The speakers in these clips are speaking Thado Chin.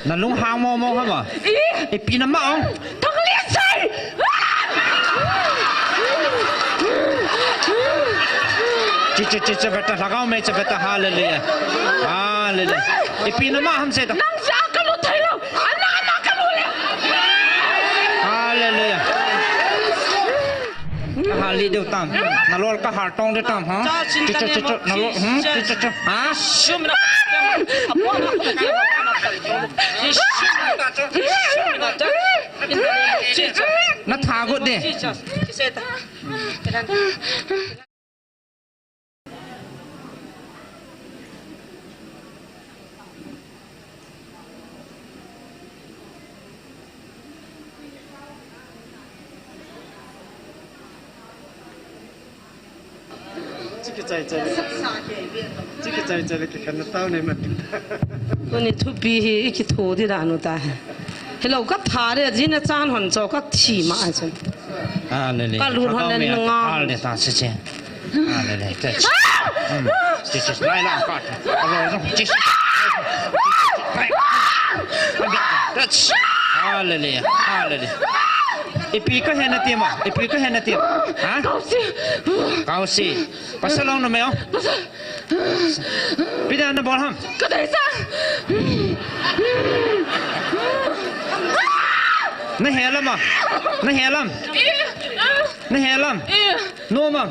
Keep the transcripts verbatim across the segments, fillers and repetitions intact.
Na lunghang mo mo hama. I. Ipi na ma ong. Thang Lian Sai. Chi, chi, chi, chi, beta, lhagao me, chi, beta, hallelujah. Hallelujah. Ipi na ma ham se ta. Nang sa ka lu thai lo. Ana, ana ka lu le. Hallelujah. Ka hal li deu tam. Na lol ka hal tong deu tam, ha? Chi, chi, chi, chi, na lol, hmm? Chi, chi, chi, ha? Na tha got de. Chi kichai chai le. Chi kichai chai le kikhen na tao nei man. Tuni thupi hi i kitho di dan u ta. Hello, ka tha de, jin a chan hon cho ka thi ma a chun. Ah, le le. Ka lut hon le nga. Ah, le ta se che. Ah, le le. Te. Hmm. Chi, chi, lai la ka. Alo, chi, chi. Hallelujah. Hallelujah. Ipi ka hena ti ma. Ipi ka hena ti. Ha? Kausi. Kausi. Pasal ong no me ong. Pasal. Pi da na bol ham. Ka dei sa. Na helam a. Na helam. Na helam. Nom am.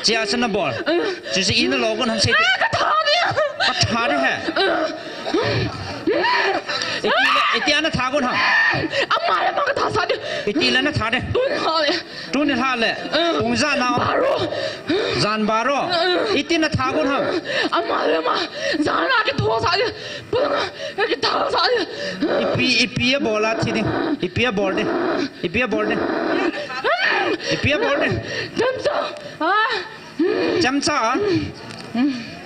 Chia sa na bol. Chi si ina lo gon ham se. Ka tha de. Ka tha de he. Iti le, iti ana tha gon ham. Ama le ma ka tha sa de. Iti le na tha de. Tun ha le. Tuni lha le. Pung jan na. Baro. Jan baro. Iti na tha gon ham. Ama le ma. Jan na ke tho sa de. Pung. Ke tho sa de. Ipi, ipi a bol a thi de. Ipi a bol de. Ipi a bol de. Ipi a bol de. Chamcha. Ah. Chamcha.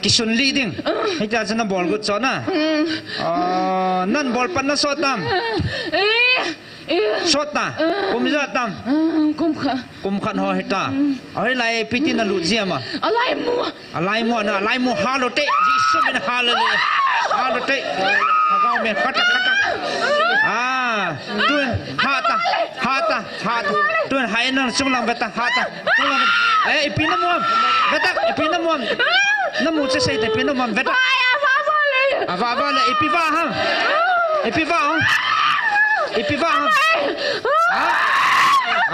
Kisun li ding. Hita chana bol got cho na. Ah, nan bol pan na so tam. Eh. Sot ta. Kum ijat tam. Kum khat. Kum khat ho hita. Ahoi lai piti na lut jia ma. Alai mu. Alai mu na, alai mu ha lo te. Jesu min ha lo le. Ha lo te. Ha gao me kata kata. Ah, tun ha ta, ha ta, ha ta. Tun hai na sung lang beta ha ta. Sung lang. Eh, ipi na mu am. Beta, ipi na mu am. Na mu che sei te ipi na mu am. Beta. Ava, ava le, ipi va ham? Ipi va ham? Ipi va ham? Ha?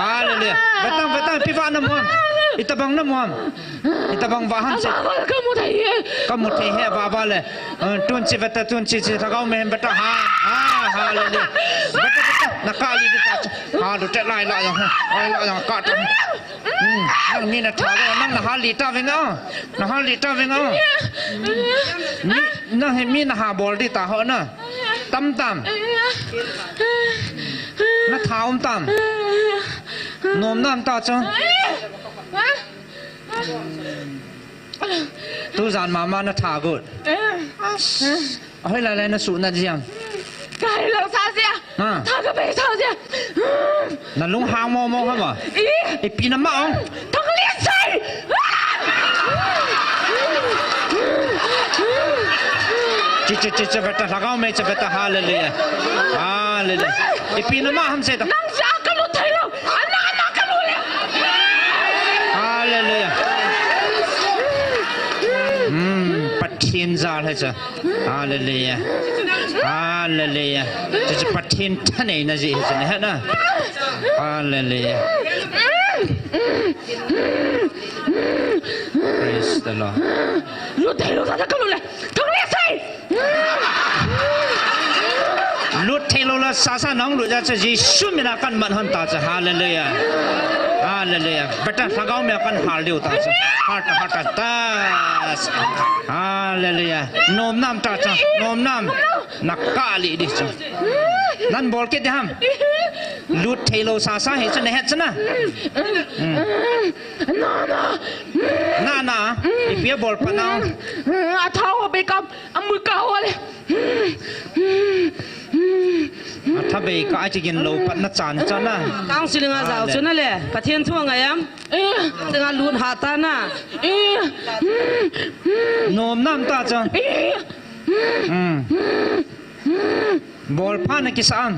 Hallelujah. Betang, betang, ipi va na mu ham? Itabang na mu ham? Itabang va ham se? Ka mu thei he. Ka mu thei he, va, va le. Eh, tun chi beta, tun chi, chi, lhagao me beta. Ha, ha, hallelujah. Beta, beta, na ka li beta. Ha, do te lai la yang, lai la yang ka ta. Hmm, nang mi na tha ve, nang na ha li ta ve nga. Na ha li ta ve nga. Mi, nang hi mi na ha bol di ta ho na. Tam tam. Na tha um tam. Nom nam ta cho. Tu jan mama na tha got. Ahoi lai lai na su na jiam. Kai lo sa jia. Ha. Tha ka bei sa jia. Na lunghang mo mo hama. I. Ipi na ma ong. Thang Lian Sai. Chi, chi, chi, chi, beta, lhagao me, chi, beta, hallelujah. Hallelujah. Ipi na ma ham se ta. Nang sa ka lu thai lo. Ana, ana ka lu le. Hallelujah. Hmm, Pathen jal hai cha. Hallelujah. Hallelujah. Chu chu Pathen thaneina jeh hi chu ahi na. Hallelujah. Praise the Lord. Lut thei lou sa sa ka lut le. Thang Lian Sai. Lut thei lou la sa sa nang lut ja cha Jesu mina kan man hon ta cha. Hallelujah. Hallelujah. Beta lhagao me kan hal diu ta cha. Hal ta, hal ta, ta. Hallelujah. Nom nam ta cha. Nom nam. Na kah lih di chu. Nan bol kit di ham. Lut thei lou sa sa hi chu na het chu na. Hmm. Na, na. Na, na. Ipi a bol pat na. A tha ho bei kam, a mui ka ho le. A tha bei ka a chi gin lou pat na chan chan na. Counseling a jao chu na le. Pathen thu a ngai am. Counseling a lut ha ta na. Nom nam ta cha. Hmm. Bol pha na kisa am?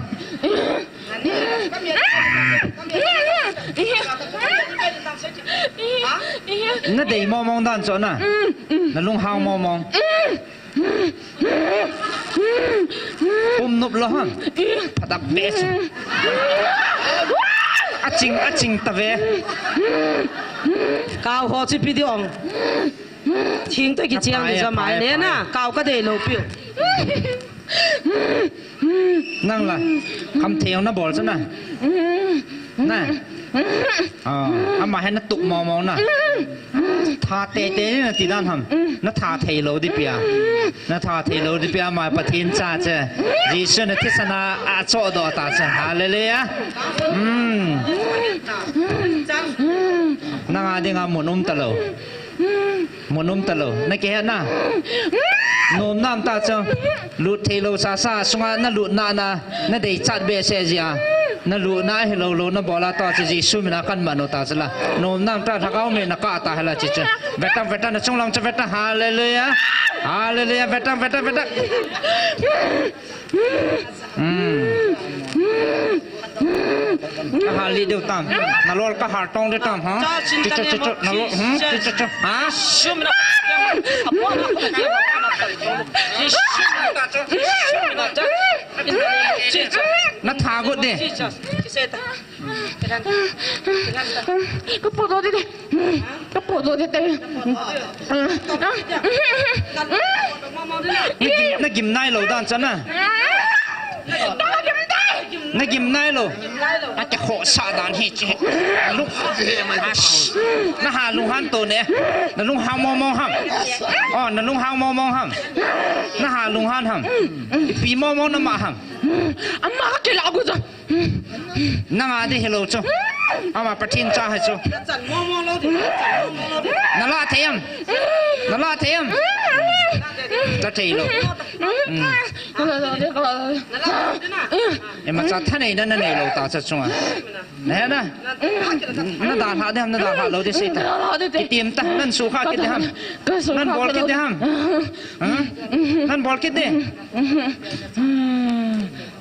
Na dei mong mong dan chu na. Na lunghang mong mong. Pum nop lou ham. Phadak be chu. Aching, aching ta ve. Kau ho chi pi di ong. Thing to kichiang ni jama le na. Kau ka dei lou piu. Nang la, kham thei na bol chu na. Na. Ah, ama hin na tup mong mong na. Tha tei tei ni na ti dan ham. Na tha thei lou di pia. Na tha thei lou di pia ama Pathen cha che. Jesu na thisan a choh doh ta che. Hallelujah. Hmm. Nang a dinga mun um ta lou. Mun um ta lou. Na kihet na. Nom nam ta chu. Lut thei lou sa sa sunga na lut na na. Na dei chat be se jia. Na lut na hi lou lou na bol a ta chu Jesu mina kan man u ta chu la. Nom nam ta thakau me na ka ta hela chi chu. Ve ta, ve ta na chung lang chu ve ta. Hallelujah. Hallelujah. Ve ta, ve ta, ve ta. Hmm. Ka hal li deu tam. Na lol ka hal tong deu tam, ha? Chi, chi, chi, chi. Na lol, hmm? Chi, chi, chi. Ha? Na tha got de. Ka po do de de. Ka po do de de. Na gim, na gim nai lou dan chan na. Na gim nai lou. A te kho sa dan hi chi. Lu. As. Na ha lung han to ne. Na lung ha mo mo ham. Oh, na lung ha mo mo ham. Na ha lung han ham. Pi mo mo na ma ham. Ama ka kila gu ja. Nang a di hilou chu. Ama Pathen cha hi chu. Na la thei am. Na la thei am. La thei lou. Ima cha thanei na na nei lou ta cha chunga. Na he na. Na da ha de ham, na da ha lou de sei ta. Kitim ta, nan su kha kit de ham. Nan bol kit de ham. Ha? Nan bol kit de.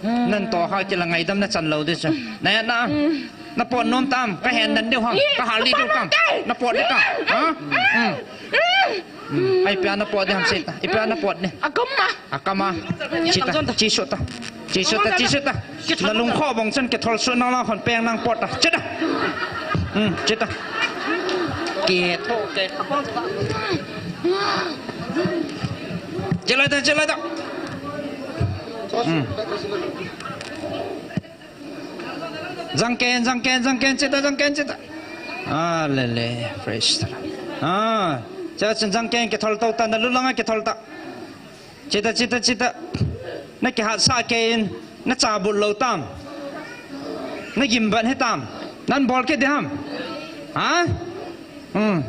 Nan to ha kila ngaidam na chan lou de chu. Na ya na. Na pot nom tam, ka hen nan deu ham, ka hal li deu tam. Na pot de tam. Ha? Hmm. Hmm. Ai pia na pot de ham sei ta. I pia na pot de. Akam ma. Akam a. Chi ta, chi su ta. Chi su ta, chi su ta. Na lung kho bong chan ke thol su na la khon peng nang pot ta. Chi ta. Hmm, chi ta. Ke tho ke. Chi lai ta, chi lai ta. Hmm. Jangken, jangken, jangken, chita, jangken, chita. Ah, le, le, praise the Lord. Ah, cha, cha, jangken, kithol to ta, na lulanga kithol ta. Chita, chita, chita. Na kihat sa ken, na cha but lou tam. Na gim ban he tam. Nan bol kit de ham. Ha? Hmm.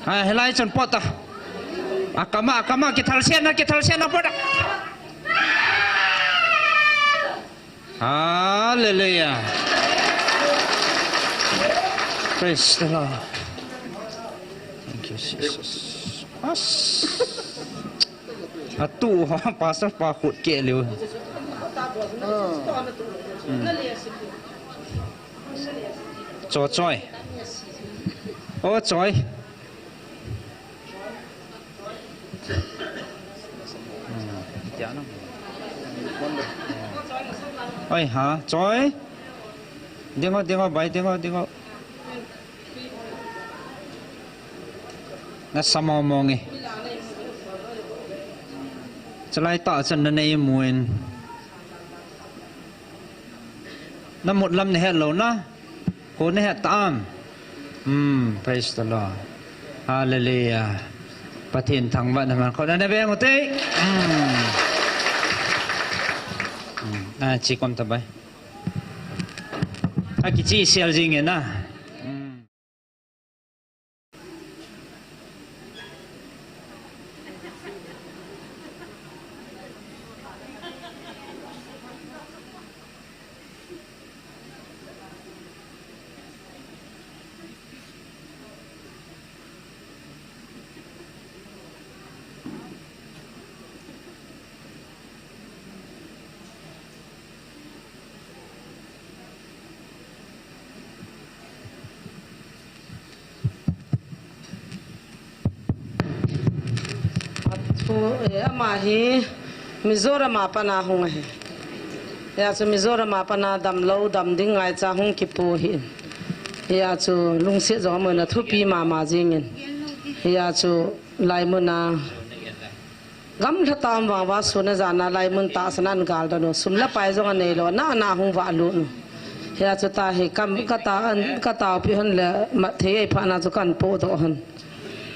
Ah, hilai chun pot ta. Akam a, akam a, kithal sen na, kithal sen na pot ta. Hallelujah. Praise the Lord. Thank you, Jesus. As. Atu, pastor pa khut ke liu. Hmm. Cho choi. O choi. Oi ha, choi. Dingo, dingo, bai, dingo, dingo. Na sa mong mong e. Chalai ta chan na nei muin. Na mut lam na het lou na. Ko na het ta am. Hmm, praise the Lord. Hallelujah. Pathen thangvah na man kho na na veng u te. Hmm. Hmm. A, chi kom ta bai. A kichi sial jing e na. Hmm. Eh, ama hi Mizoram a pat a hung ahi. Hijeh chun Mizoram a pat a damlou, dam ding ngaicha hung kipu ahi. Hijeh chun lungset jong amun a thupi mama jingin. Hijeh chun laimun a gamla tam vang va sun a jan a laimun tahsan a an gal doh u. Sum le pai jong aneilou, ana ana hung valut u. Hijeh chun tahi kam kata an, kataopi hon le mat thei ei phat na chu kan podoh hon.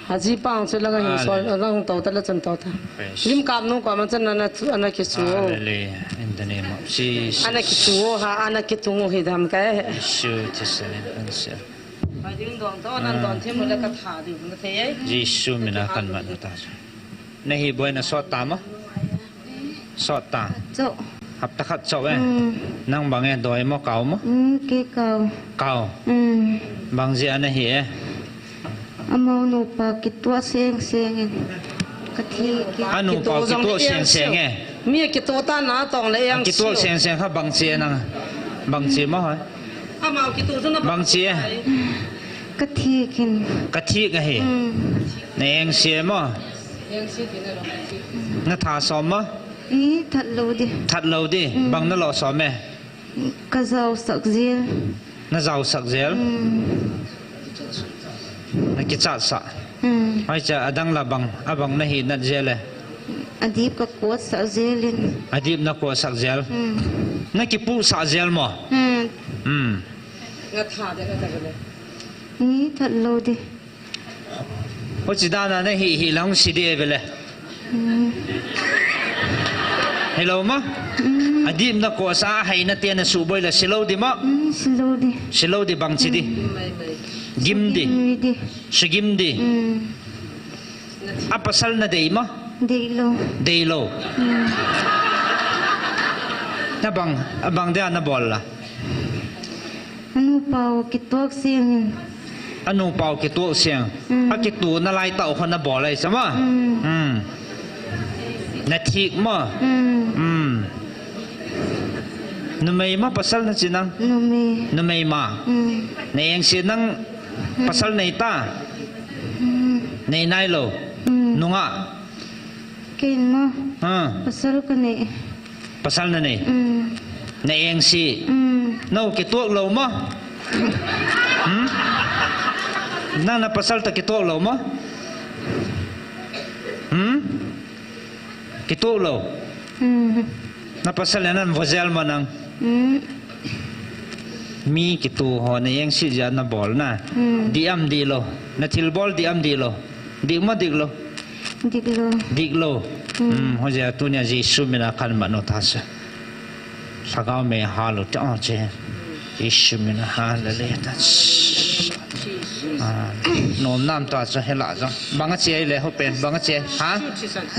Ajipa chu langa hin sol, Hallelujah. Langa hin to ta le chun to ta. Praise. Lim kap nu ko man chan ana chu, ana kichu. Hallelujah. In the name of Jesus. Ana kichu ha, ana kitung u hi dam kai. Jesu thisan in answer. Pai ding dong to, nan don them le ka tha ding na thei ai. Jesu mina kan man ta. Na hi boina sot ta ma? Sot ta. Cho. Hapta khat cho e. Mm. Nang bang e, doi mo, kau mo? Mm, kei kau. Kau. Mm. Bang jeh a na hi e? Amau nupa kituah seng seng in. Ka thi ki. Anu pa kituah seng seng e. Mi kituah ta na tong le yang. Kituah seng seng kha bang che nang. Bang che mo hoi. Amau kituah jong na bang che. Ka thi kin. Ka thi ka hi. Mm. Na eng se mo. Na tha som mo? I, that lou di. That lou di. Mm. Bang na lo som e? Ka jao sak jel. Na jao sak jel? Mm. Na kichat sah. Mm. Hoi cha adang la bang, abang na hi nat jel e? Adip ka kot sah jel in. Adip na kot sah jel? Mm. Na kipu sah jel mo? Mm. Mm. Na tha de na ta le. I, that lou di. Hochi dan a na hi, hi lang si de vele. Mm. Hello ma? Mm. Adip na kot sah, hai na te na suboi la silou di ma? Mm, silou di. Silou di bang chi di. Mm. Gim di. Gim di. Sugim di. Mm. A pasal na dei ma? Deilou. Deilou. Mm. Na bang, abang dia na bol la. Anu pau kituak seng in. Anu pau kituak seng. Mm. A kitu na lai tau kho na bol ai sama. Mm. Mm. Na thik ma. Mm. Mm. Numei ma pasal na chi nang? Numei. Numei ma. Mm. Na eng se nang. Mm. Pasal nei ta. Mm. Nei nai lou. Mm. Nunga. Kei in mo. Ha. Pasal ka nei. Pasal na nei. Mm. Na eng se. Mm. No, kituak lou mo. Hmm? Nang na pasal ta kituak lou mo. Hmm? Kituak lou. Mm. Na pasal na nan vojel mo nang. Mm. Mi kitu ho na eng se jeh a na bol na. Mm. Di am di lou. Na thil bol di am di lou. Dik mo dik lou. Dik lou. Dik lou. Mm. Hmm, hoi jeh a tunia Jesu mina kan man u ta se. Lhagao mei hal u te o che. Jesu mina hallelujah ta. Ah, nom nam ta che hela jong. Bang a che le ho pen, bang a che. Ha?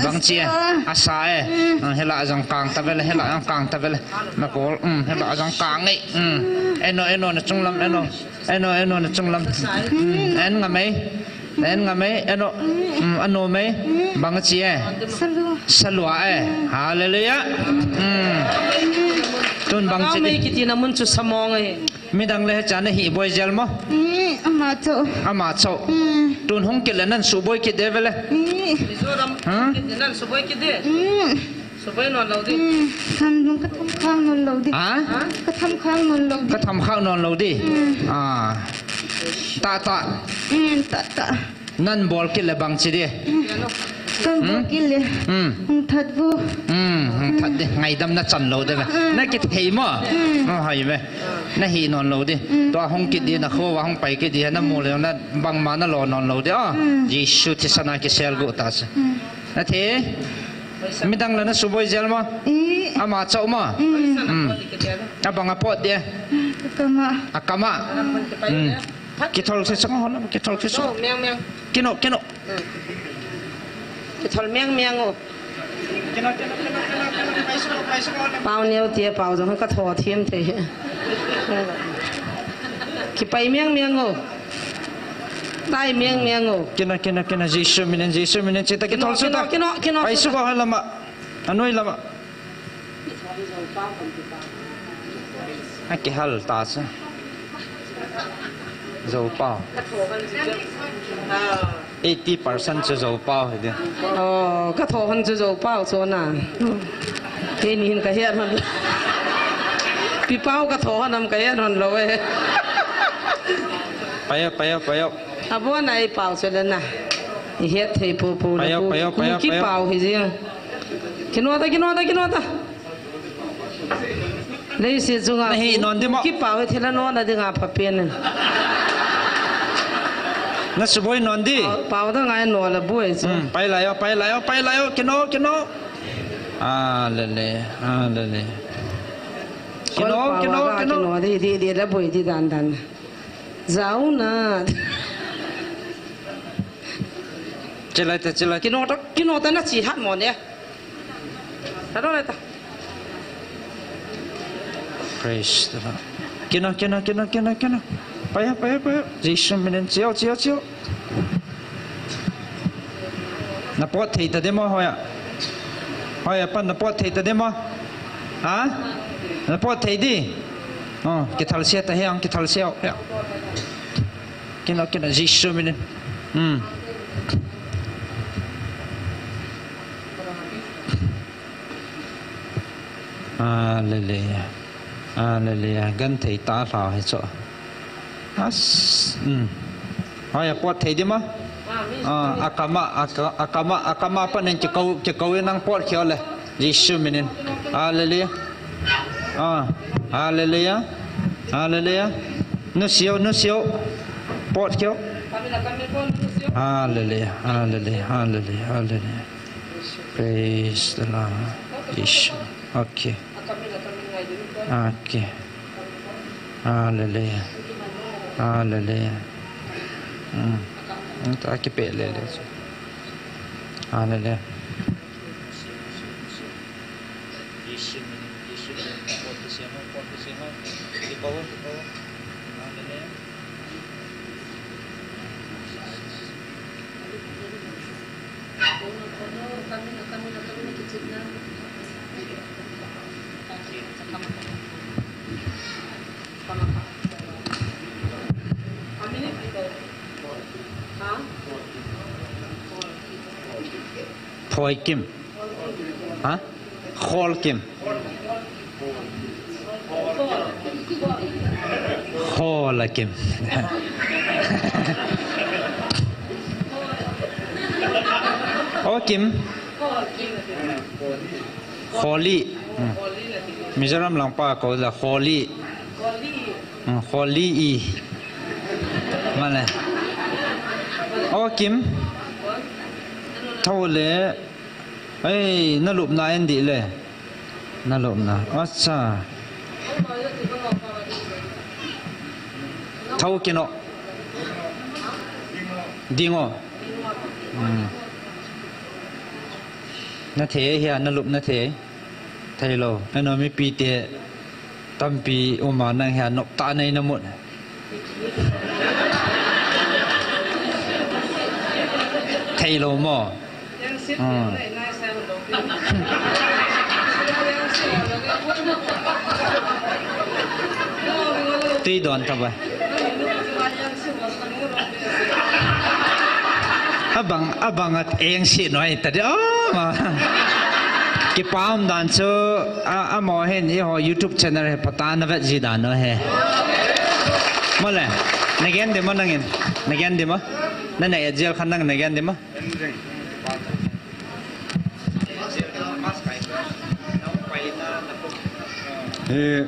Bang che. Asa e. Mm. Ah, hela jong kang ta vele, hela jong kang ta vele. Na kol, um, hela jong kang e. Um. Eno, eno, na chunglam, eno. Eno, eno, na chunglam. Um, en nga mei. En nga mei, eno. Um, ano mei. Bang a chi e. Salua. Salua e. Hallelujah. Um. Tun bang chi mei di. Kiti na mun chu samong e. Midang le cha na hi boi jel mo. Mm, ama cho. Ama cho. Mm. Tun hung kit le nan suboi kit de vele. Mm. Mizoram. Ha? Kit le nan suboi kit de. Mm. Suboi non lou di. Hmm, tham lung ka tham khang non lou di. Ha? Ka tham khang non lou di. Ka tham khang non lou di. Hmm. Ah. Ta ta. Hmm, ta ta. Nan bol kit le bang chi di. Hmm. Kan bol kit le. Hmm. Hung that vo. Hmm, hung that di. Ngaidam na chan lou di ve. Hmm. Na kithei mo. Hmm. Oh, hai ve. Na hi non lou di. Hmm. Tua hung kit di na kho va hung pai kit di na mu le na bangma na lo non lou di. Ah. Hmm. Jesu thisan a kisel gu ta se. Hmm. Na the. Midang le na suboi jel mo? Eh. Ama cho mo? Mm. Mm. Abang a pot de. Akama. Akama. Mm. Kithol se song ho na, kithol se song. Miang miang. Kino, kino. Mm. Kithol miang miang o. Pau neo tia pau jong ka tho thiam thei. Kipai miang miang o. Tai miang miang o. Kina, kina, kina, Jesu minin, Jesu minin, chita kithol suta. Kino, kino, kino, pai suta. Suko ha lama. Anoi lama. A kihal ta sa. Zo pau. Ah. Eighty percent chu Zopau hi ding. Oh, ka tho hon chu Zopau chu na. Keini hin ka het hon. Pi Pau ka tho hon am ka het hon lou e. Payau, payau, payau. Abon a i pau chu le na. I het thei pu pu le. Payau, pu, payau, pu payau, ki payau. Pau hi jing. Kino ta, kino ta, kino ta. Leiset chunga na hi non di mo. Kipau e thila non a dinga pha pen. Na suboi non di. Pau, pau da ngai no la boi chu. Hmm, pai lai o, pai lai o, pai lai o, kino, kino. A le le, a le le. Kino, kino, kino. Kino di, di, di la boi di dan dan. Zau na. Chilai ta, chilai. Kino ta, kino ta na chi hat mo ne. Praise the Lord. Kino, kino, kino, kino, kino. Payau, payau, payau. Jesu minin, chiau, chiau, chiau. Na pot thei ta di mo hoiya. Hoiya pan na pot thei ta di mo. Ha? Na pot thei di. Oh, kithal sia ta he ang, kithal sia. He. Kino, kino, Jesu minin. Hmm. Hallelujah. Hallelujah. Gan thei ta hlau hi chu. As. Hmm. Hoiya pot thei di ma? Ah, akama, aka-, akama, akama panin kikou, kikou in nang pot kheo le. Jesu minin. Hallelujah. Ah, hallelujah. Hallelujah. Nusiu, nusiu. Pot kheo. Hallelujah. Hallelujah. Hallelujah. Hallelujah. Praise the Lord. Jesu. Okay. Okay. Hallelujah. Hallelujah. Hmm. Hmm, ta kipe le le. Hallelujah. Phoi Kim. Ha? Khol Kim. Khol a Kim. O Kim. Kholi. Hmm. Mizoram langpa kou la Kholi. Hmm, Kholi i. Male. O Kim. Thou le. Ei, na lupna en di le. Na lupna. Acha. Thou kino. Dingo. Hmm. Na thei hia, na lup na thei. Thei lou. Eno mipi te tampi uma nang hia nop ta nei na mut. Thei lou mo. Hmm. Tui don ta ba. Abang, abang at eng si noi ta di. Oh, ma. Kipah um dan chu, a, amaho hin, eiho YouTube channel hi phatah a na vet ji dan u hi. Male, na gen di ma nangin, na gen di ma? Na na et jel khan nang na gen di ma? Hi,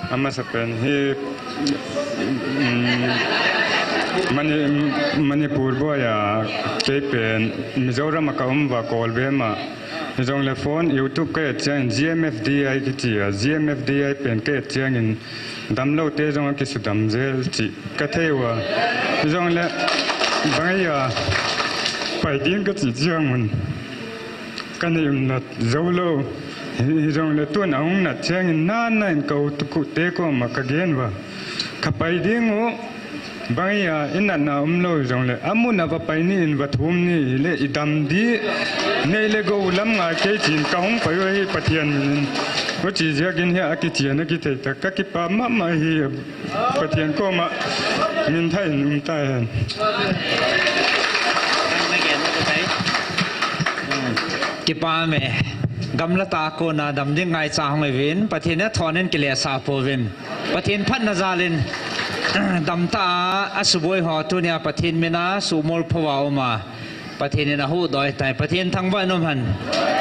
amasapen hi, um, Mani-, Manipur boya, kei pen, Mizoram a ka um uva Kolbem a. Hijongle phone, YouTube ka et chang, G M F D I kiti a, G M F D I pen ka et changin, damlou te jong a kisudam jel chi ka thei uva. Hijongle, bang a, pai ding ka chi chang un. Ka nei um nat jou lou. Hi, hijongle tun a hung nat changin nana in ka u te koma ka gen uva. Ka pai ding u, bang a, i natna um lou jongle, amun a va pai ni in va thum ni le i dam di, nei le gou lam ngai kei chin ka hung pai u hi Pathian min in. U chi jia gin hi a kichian a kithei ta, ka kipah mama hi Pathian koma min thai in um ta hen. Kipah e. Gamla tah a kona dam ding ngaicha hung hiuvin, Pathen in athon in kilehsah pouvin, Pathen phatna jal in damtah a asuboi ho tunia Pathen mina suhmol pho a um a, Pathen in ahuhdoh tai. Pathen thangvah in umhen.